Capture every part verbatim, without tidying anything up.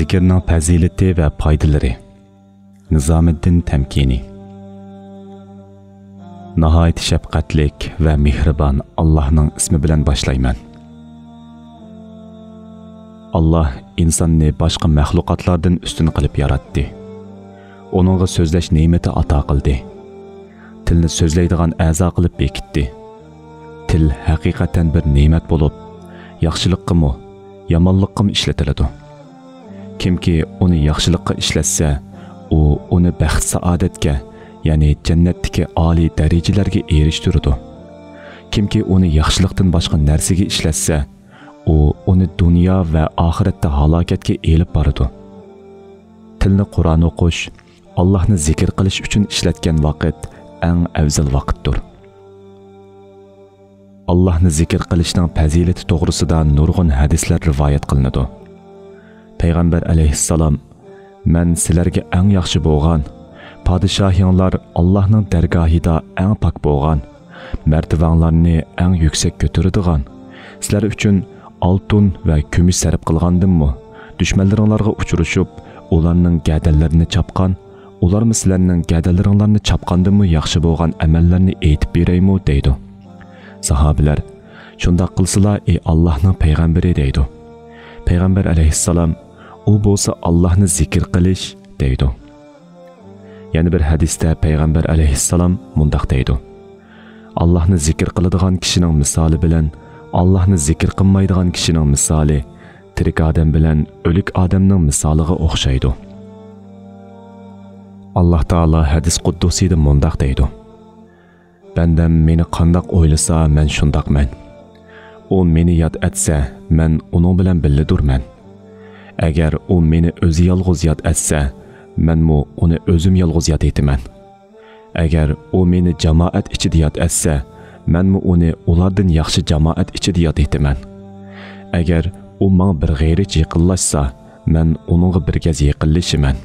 زىكىرنىڭ پەزىلىتى ۋە پايدىلىرى. نىزامىددىن تەمكىنى. ناھايىتى شەپقەتلىك ۋە مېھرىبان ئاللاھنىڭ ئىسمى بىلەن باشلايمەن. ئاللاھ ئىنساننى باشقا مەخلۇقاتلاردىن ئۈستۈن قىلىپ ياراتتى. ئۇنىڭغا سۆزلەش نېمىتى ئاتا قىلدى. تىلنى سۆزلەيدىغان ئەزا قىلىپ بېكىتتى. تىل ھەقىقەتەن بىر نېمەت بولۇپ، ياخشىلىققىمۇ، يامانلىققىمۇ ئىشلىتىلىدۇ. كىمكى ئۇنى ياخشىلىققا ئىشلەتسە، ئۇ ئۇنى بەخت-سائادەتكە، يەنى جەننەتتىكى ئالىي دەرىجىلەرگە ئېرىشتۈرىدۇ. كىمكى ئۇنى ياخشىلىقتىن باشقا نەرسىگە ئىشلەتسە، ئۇ ئۇنى دۇنيا ۋە ئاخىرەتتە ھالاكەتكە ئېلىپ بارىدۇ. تىلنى قۇرئان ئوقۇش، ئاللاھنى زىكىر قىلىش ئۈچۈن ئىشلەتكەن ۋاقىت ئەڭ ئەۋزەل ۋاقىتتۇر. ئاللاھنى زىكىر قىلىشنىڭ پەزىلىتى توغرىسىدا نۇرغۇن ھەدىسلەر رىۋايەت قىلىنىدۇ. پەيغەمبەر ئەلەيھىسسالام، مەن سىلەرگە ئەڭ ياخشى بولغان، پادىشاھىڭلار ئاللاھنىڭ دەرگاھىدا ئەڭ پاك بولغان، مەرتىۋەڭلارنى ئەڭ يۈكسەك كۆتۈرىدىغان، سىلەر ئۈچۈن ئالتۇن ۋە كۈمۈش سەرپ قىلغاندىنمۇ، دۈشمەنلىرىڭلارغا ئۇچرىشىپ، ئۇلارنىڭ گەدەنلىرىنى چاپقان، ئۇلارمۇ سىلەرنىڭ گەدەنلىرىڭلارنى چاپقاندىنمۇ ياخشى بولغان ئەمەللەرنى ئېيتىپ بېرەيمۇ؟ دەيدۇ. ساھابىلەر، شۇنداق قىلسىلا، ئى ئاللاھنىڭ پەيغەمبىرى، دەيدۇ. پەيغەمبەر ئەلەيھىسسالام، ئۇ بولسا ئاللاھنى زىكىر قىلىش، دەيدۇ. يەنە بىر ھەدىستە پەيغەمبەر ئەلەيھىسسالام مۇنداق دەيدۇ، ئاللاھنى زىكىر قىلىدىغان كىشىنىڭ مىسالى بىلەن ئاللاھنى زىكىر قىلمايدىغان كىشىنىڭ مىسالى تىرىك ئادەم بىلەن ئۆلۈك ئادەمنىڭ مىسالىغا ئوخشايدۇ. ئاللاھ تائالا ھەدىس قۇددۇسىيدا مۇنداق دەيدۇ، بەندەم مېنى قانداق ئويلىسا، مەن شۇنداقمەن. ئۇ مېنى ياد ئەتسە، مەن ئۇنىڭ بىلەن بىللىدۇرمەن. ئەگەر ئۇ مېنى ئۆزى يالغۇز ياد ئەتسە، مەنمۇ ئۇنى ئۆزۈم يالغۇز ياد ئېتىمەن. ئەگەر ئۇ مېنى جامائەت ئىچىدە ياد ئەتسە، مەنمۇ ئۇنى ئۇلاردىن ياخشى جامائەت ئىچىدە ياد ئېتىمەن. ئەگەر ئۇ ماڭا بىر غېرىچ يېقىنلاشسا، مەن ئۇنىڭغا بىر گەز يېقىنلىشىمەن.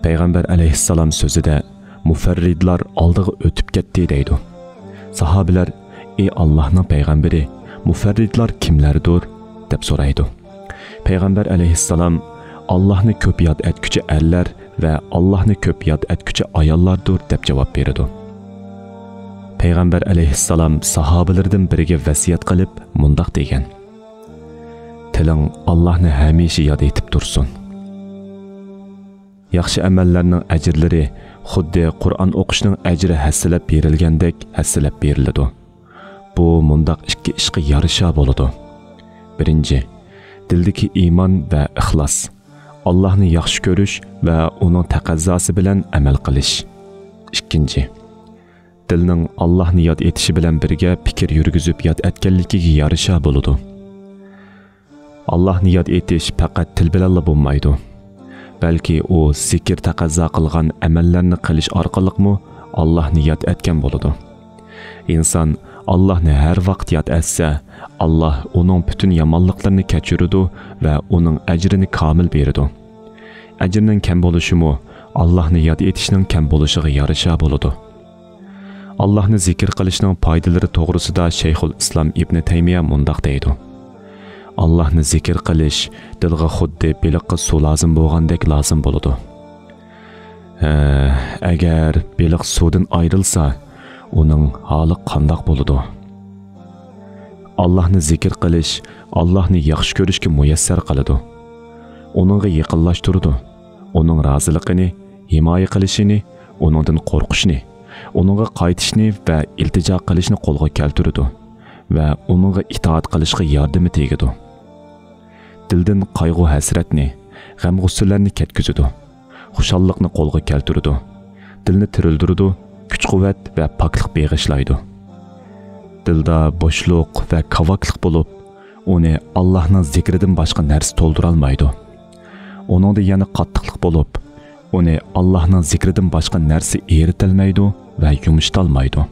پەيغەمبەر ئەلەيھىسسالام سۆزىدە، مۇفەررىدلار ئالدىغا ئۆتۈپ كەتتى، دەيدۇ. ساھابىلەر، ئى ئاللاھنىڭ پەيغەمبىرى، مۇفەررىدلار كىملەردۇر؟ دەپ سورايدۇ. پەيغەمبەر ئەلەيھىسسالام، ئاللاھنى كۆپ ياد ئەتكۈچى ئەرلەر ۋە ئاللاھنى كۆپ ياد ئەتكۈچى ئاياللاردۇر، دەپ جاۋاب بېرىدۇ. پەيغەمبەر ئەلەيھىسسالام ساھابىلىرىدىن بىرىگە ۋەسىيەت قىلىپ مۇنداق دېگەن، تىلىڭ ئاللاھنى ھەمىشە ياد ئېتىپ تۇرسۇن. ياخشى ئەمەللەرنىڭ ئەجىرلىرى خۇددى قۇرئان ئوقۇشنىڭ ئەجرى ھەسسىلەپ بېرىلگەندەك ھەسسىلەپ بېرىلىدۇ. بۇ مۇنداق ئىككى ئىشقا يارىشا بولىدۇ. بىرىنچى، دىلدىكى ئىمان ۋە ئىخلاس، ئاللاھنى ياخشى كۆرۈش ۋە ئۇنىڭ تەقەززاسى بىلەن ئەمەل قىلىش. ئىككىنچى، دىلنىڭ ئاللاھنى ياد ئېتىشى بىلەن بىرگە پىكىر يۈرگۈزۈپ ياد ئەتكەنلىكىگە يارىشا بولىدۇ. ئاللاھنى ياد ئېتىش پەقەت تىل بىلەنلا بولمايدۇ، بەلكى ئۇ زىكىر تەقەززا قىلغان ئەمەللەرنى قىلىش ئارقىلىقمۇ ئاللاھنى ياد ئەتكەن بولىدۇ. ئىنسان ئاللاھنى ھەر ۋاقىت ياد ئەتسە، ئاللاھ ئۇنىڭ پۈتۈن يامانلىقلىرىنى كەچۈرىدۇ ۋە ئۇنىڭ ئەجرىنى كامىل بېرىدۇ. ئەجىرنىڭ كەم بولۇشىمۇ ئاللاھنى ياد ئېتىشنىڭ كەم بولۇشىغا يارىشا بولىدۇ. ئاللاھنى زىكىر قىلىشنىڭ پايدىلىرى توغرىسىدا شەيخۇل ئىسلام ئىبنى تەيمىيە مۇنداق دەيدۇ، ئاللاھنى زىكىر قىلىش دىلغا خۇددى بېلىققا سۇ لازىم بولغاندەك لازىم بولىدۇ. ھە، ئەگەر بېلىق سۇدىن ئايرىلسا، ئۇنىڭ ھالى قانداق بولىدۇ؟ ئاللاھنى زىكىر قىلىش ئاللاھنى ياخشى كۆرۈشكە مۇيەسسەر قىلىدۇ. ئۇنىڭغا يېقىنلاشتۇرىدۇ. ئۇنىڭ رازىلىقىنى، ھىمايە قىلىشىنى، ئۇنىڭدىن قورقۇشنى، ئۇنىڭغا قايتىشنى ۋە ئىلتىجا قىلىشنى قولغا كەلتۈرىدۇ ۋە ئۇنىڭغا ئىتائەت قىلىشقا ياردىمى تېگىدۇ. دىلدىن قايغۇ-ھەسرەتنى، غەم-غۇسسىلەرنى كەتكۈزىدۇ. خۇشاللىقنى قولغا كەلتۈرىدۇ. دىلنى تىرىلدۈرىدۇ، كۈچ-قۇۋۋەت ۋە پاكلىق بېغىشلايدۇ. دىلدا بوشلۇق ۋە كاۋاكلىق بولۇپ، ئۇنى ئاللاھنىڭ زىكرىدىن باشقا نەرسە تولدۇرالمايدۇ. ئۇنىڭدا يەنە قاتتىقلىق بولۇپ، ئۇنى ئاللاھنىڭ زىكرىدىن باشقا نەرسە ئېرىتەلمەيدۇ ۋە يۇمشىتالمايدۇ.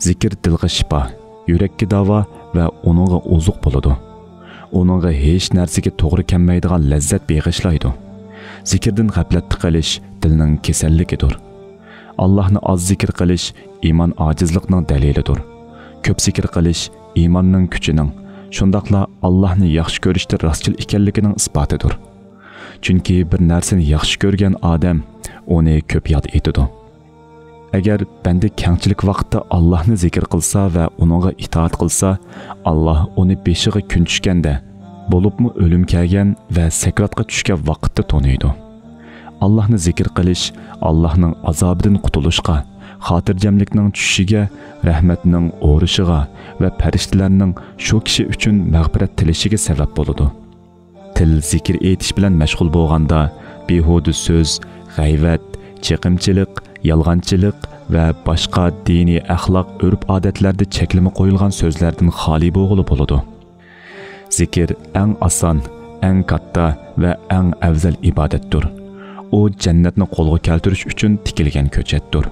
زىكىر دىلغا شىپا، يۈرەككە داۋا ۋە ئۇنىڭغا ئوزۇق بولىدۇ. ئۇنىڭغا ھېچ نەرسىگە توغرا كەلمەيدىغان لەززەت بېغىشلايدۇ. زىكىردىن غەپلەتتە قېلىش دىلنىڭ كېسەللىكىدۇر. ئاللاھنى ئاز زىكىر قىلىش ئىمان ئاجىزلىقنىڭ دەلىلىدۇر. كۆپ زىكىر قىلىش ئىماننىڭ كۈچىنىڭ، شۇنداقلا ئاللاھنى ياخشى كۆرۈشتە راستچىل ئىكەنلىكىنىڭ ئىسپاتىدۇر. چۈنكى بىر نەرسىنى ياخشى كۆرگەن ئادەم ئۇنى كۆپ ياد ئېتىدۇ. ئەگەر بەندە كەڭچىلىك ۋاقىتتا ئاللاھنى زىكىر قىلسا ۋە ئۇنىڭغا ئىتائەت قىلسا، ئاللاھ ئۇنى بېشىغا كۈن چۈشكەندە، بولۇپمۇ ئۆلۈم كەلگەن ۋە سەكراتقا چۈشكەن ۋاقىتتا تونۇيدۇ. ئاللاھنى زىكىر قىلىش ئاللاھنىڭ ئازابىدىن قۇتۇلۇشقا، خاتىرجەملىكنىڭ چۈشۈشىگە، رەھمەتنىڭ ئورۇشىغا ۋە پەرىشتىلەرنىڭ شۇ كىشى ئۈچۈن مەغپىرەت تىلىشىگە سەۋەب بولىدۇ. تىل زىكىر ئېيتىش بىلەن مەشغۇل بولغاندا، بىھۇدە سۆز، غەيۋەت، چېقىمچىلىق، يالغانچىلىق ۋە باشقا دىنىي ئەخلاق، ئۆرپ-ئادەتلەردە چەكلىمە قويۇلغان سۆزلەردىن خالىي بولغىلى بولىدۇ. زىكىر ئەڭ ئاسان، ئەڭ كاتتا ۋە ئەڭ ئەۋزەل ئىبادەتتۇر. ئۇ جەننەتنى قولغا كەلتۈرۈش ئۈچۈن تىكىلگەن كۆچەتتۇر.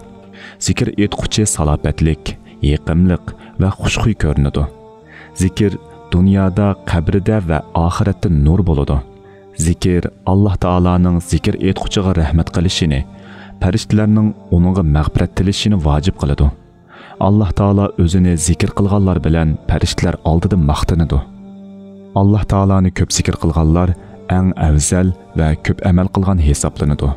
زىكىر ئېيتقۇچى سالاپەتلىك، يېقىملىق ۋە خۇشخۇي كۆرۈنىدۇ. زىكىر دۇنيادا، قەبرىدە ۋە ئاخىرەتتە نۇر بولىدۇ. زىكىر ئاللاھ تائالانىڭ زىكىر ئېيتقۇچىغا رەھمەت قىلىشىنى، پەرىشتىلەرنىڭ ئۇنىڭغا مەغپىرەت تىلىشىنى ۋاجىپ قىلىدۇ. ئاللاھ تائالا ئۆزىنى زىكىر قىلغانلار بىلەن پەرىشتىلەر ئالدىدا ماختىنىدۇ. ئاللاھ تائالانى كۆپ زىكىر قىلغانلار ئەڭ ئەۋزەل ۋە كۆپ ئەمەل قىلغان ھېسابلىنىدۇ.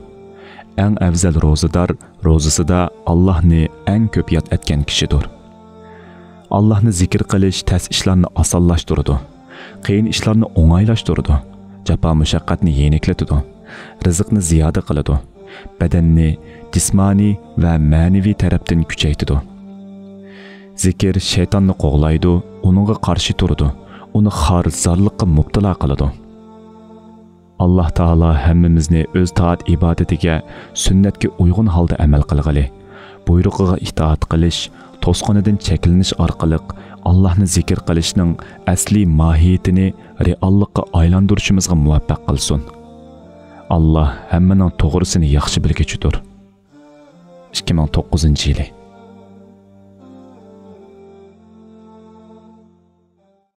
ئەڭ ئەۋزەل روزىدار روزىسىدا ئاللاھنى ئەڭ كۆپ ياد ئەتكەن كىشىدۇر. ئاللاھنى زىكىر قىلىش تەس ئىشلارنى ئاسانلاشتۇرىدۇ، قىيىن ئىشلارنى ئوڭايلاشتۇرىدۇ، جاپا-مۇشەققەتنى يېنىكلىتىدۇ، رىزىقنى زىيادە قىلىدۇ، بەدەننى جىسمانىي ۋە مەنىۋى تەرەپتىن كۈچەيتىدۇ. زىكىر شەيتاننى قوغلايدۇ، ئۇنىڭغا قارشى تۇرىدۇ، ئۇنى خار، زارلىققا مۇپتىلا قىلىدۇ. ئاللاھ تائالا ھەممىمىزنى ئۆز تائەت ئىبادىتىگە، سۈننەتكە ئۇيغۇن ھالدا ئەمەل قىلغىلى، بۇيرۇقىغا ئىتائەت قىلىش، توسقىنىدىن چەكلىنىش ئارقىلىق ئاللاھنى زىكىر قىلىشنىڭ ئەسلىي ماھىيىتىنى رېئاللىققا ئايلاندۇرۇشىمىزغا مۇۋەپپەق قىلسۇن. ئاللاھ ھەممىنىڭ توغرىسىنى ياخشى بىلگۈچىدۇر. ئىككى مىڭ توققۇزىنچى يىلى.